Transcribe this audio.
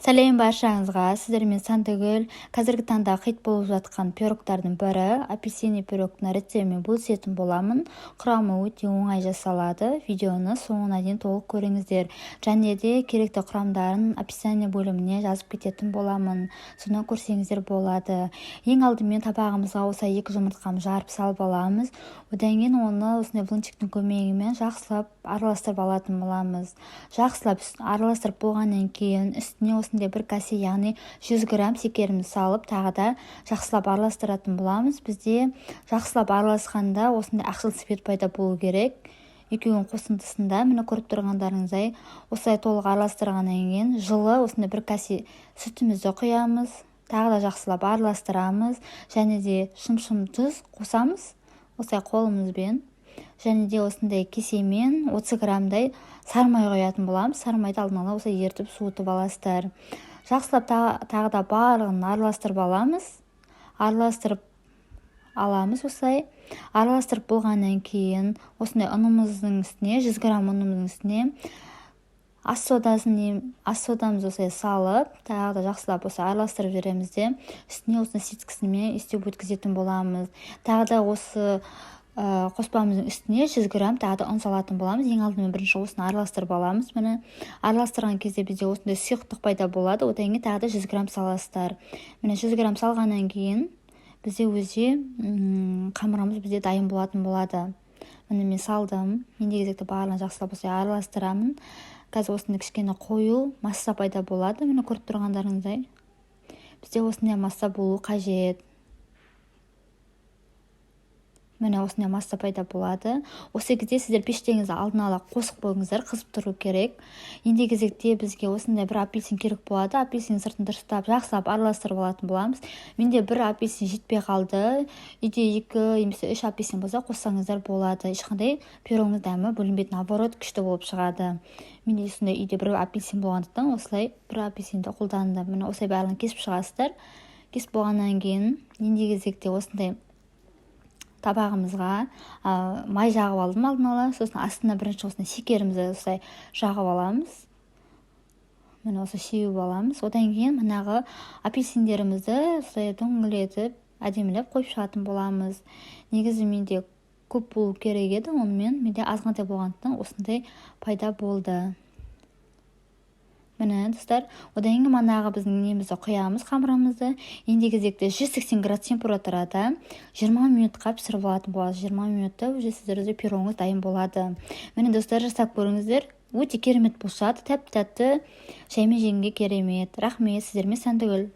Сәлем баршаңызға! Сіздермен Сандыгүл. Қазіргі таңда хит болып жатқан пирогтардың бірі апельсинный пирогтың рецептімен бөлісетін боламын. Құрамы өте оңай жасалады. Видеоны соңына дейін толық көріңіздер және де керекті құрамдарын описание бөліміне жазып кететін боламын, соны көрсеңіздер болады. Ең алдымен табағымызға осылай екі жұмыртқаны жарып салып аламыз. Одан кейін оны осындай блинчиктің көмегімен жақсылап араластырып алатын боламыз. Жақсылап араластырып болғаннан кейін үстіне осындай бір кесе, яғни 100 грамм шекерімізді салып, тағы да жақсылап араластыратын боламыз. Бізде жақсылап араласқанда осындай ақшыл цвет пайда болу керек екеуінің қосындысында. Міне, көріп тұрғандарыңыздай, осылай толық араластырғаннан кейін жылы осындай бір кесе сүтімізді құямыз, тағы да жақсылап араластырамыз және де шым-шым тұз қосамыз осылай қолымызбен. Және де осындай кесемен 30 граммдай сары май құятын боламыз. Сары майды алдын ала осылай ерітіп, суытып аласыздар. Жақсылап тағы да барлығын араластырып аламыз. Араластырып аламыз. Осылай араластырып болғаннан кейін осындай ұнымыздың үстіне, 100 грамм ұнымыздың үстіне ас содасын, ас содамызды осылай салып, тағы да жақсылап осылай араластырып жібереміз де, үстіне осындай ситкісімен өйстіп өткізетін боламыз. Тағы да осы қоспамыздың үстіне 100 грамм тағы да ұн салатын боламыз. Ең алдымен бірінші осыны араластырып аламыз. Міне, араластырған кезде бізде осындай сұйықтық пайда болады. Одан кейін тағы да 100 грамм саласыздар. Міне, 100 грамм салғаннан кейін бізде өзі қамырымыз бізде дайын болатын болады. Міне, мен салдым. Ендігі кезекте барлығын жақсылап осылай араластырамын. Қазір осындай кішкене қою масса пайда болады. Міне, көріп тұрғандарыңыздай, бізде осындай масса болу қажет. Міне, осындай масса пайда болады. Осы кезде сіздер пештеріңізді алдын ала қосып қойыңыздар, қызып тұру керек. Ендігі кезекте бізге осындай бір апельсин керек болады. Апельсин сыртын дұрыстап, жақсылап араластырып алатын боламыз. Менде бір апельсин жетпей қалды. Үйде екі немесе үш апельсин болса, қоссаңыздар болады. Ешқандай пирогыңыз дәмі бөлінбейді, наоборот, күшті болып шығады. Менде осындай үйде бір апельсин болғандықтан, осылай бір апельсинді қолдандым. Міне, осылай барлығын кесіп шығасыздар. Кесіп болғаннан кейін ендігі кезекте осындай табағымызға май жағып алдым алдын ала. Сосын астына бірінші осындай шекерімізді осылай жағып аламыз. Міне, осы сеуіп аламыз. Одан кейін манағы апельсиндерімізді осылай дөңгелетіп, әдемілеп қойып шығатын боламыз. Негізі менде көп болу керек еді, онымен менде азғантай болғандықтан, осындай пайда болды. Міне, достар, одан кейін манағы біздің немізді құямыз, қамырымызды. Ендігі кезекте 180 градус температурада 20 минутқа пісіріп алатын болады. 20 минутта уже сіздерде пирогыңыз дайын болады. Міне, достар, жасап көріңіздер, өте керемет болып шығады, тәп тәтті, шаймен жегенге керемет. Рахмет, сіздермен Сандыгүл.